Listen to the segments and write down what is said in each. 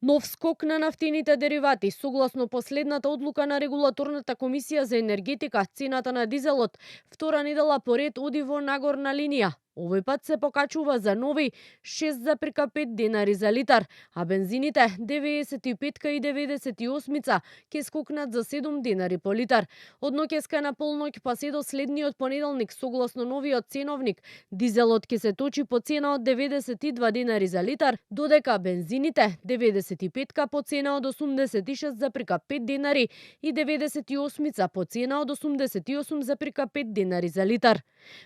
Нов скок на нафтините деривати. Согласно последната одлука на регулаторната комисија за енергетика, цената на дизелот втора недела поред оди во нагорна линија. Овој пат се покачува за нови 6,5 денари за литар, а бензините 95 и 98 ќе скокнат за 7 денари по литар. Од ноќеска на полноќ па се до следниот понеделник, согласно новиот ценовник, дизелот ќе се точи по цена од 92 денари за литар, додека бензините 95 по цена од 86,5 денари и 98 по цена од 88,5 денари за литар.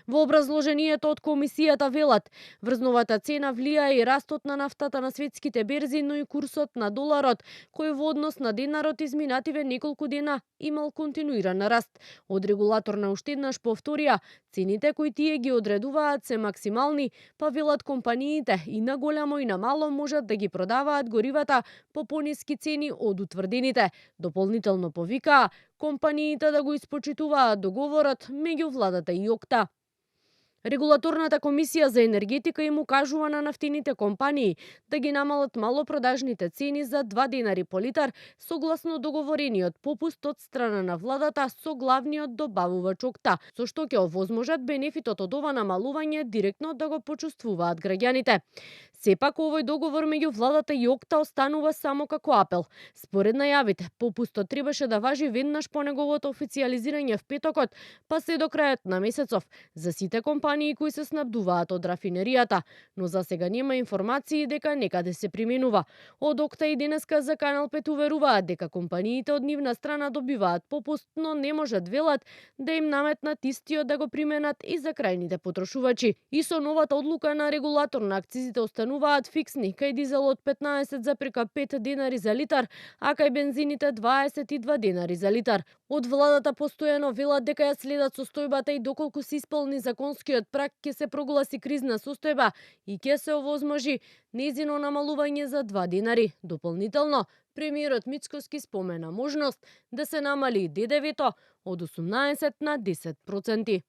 Во образложението од комисијата велат, врзновата цена влијае и растот на нафтата на светските берзи, но и курсот на доларот, кој во однос на денарот изминативе неколку дена имал континуиран раст. Од регулаторна уште еднаш повторија, цените кои тие ги одредуваат се максимални, па велат компаниите и на големо и на мало можат да ги продаваат горивата по пониски цени од утврдените. Дополнително повикаа компаниите да го испочитуваат договорот меѓу владата и ОКТА. Регулаторната комисија за енергетика им укажува на нафтините компании да ги намалат малопродажните цени за 2 денари по литар согласно договорениот попуст од страна на владата со главниот добавувач ОКТА, со што ќе овозможат бенефитот од ова намалување директно да го почувствуваат граѓаните. Сепак овој договор меѓу владата и ОКТА останува само како апел. Според најавите, попустот требаше да важи веднаш по неговото официјализирање в петокот, па се до крајот на месецов за сите компании кои се снабдуваат од рафинеријата, но за сега нема информации дека некаде се применува. Од ОКТА и денеска за Канал 5 уверуваат дека компаниите од нивна страна добиваат попуст, но не можат велат да им наметнат истиот да го применат и за крајните потрошувачи. И со новата одлука на регулатор на акцизите остануваат фиксни, кај дизелот 15,5 денари за литар, а кај бензините 22 денари за литар. Од владата постојано велат дека ја следат состојбата и доколку се исполни законскиот праг ќе се прогласи кризна состојба и ќе се овозможи нејзино намалување за 2 денари. Дополнително, премиерот Мицкоски спомена можност да се намали ДДВ-то од 18 на 10%.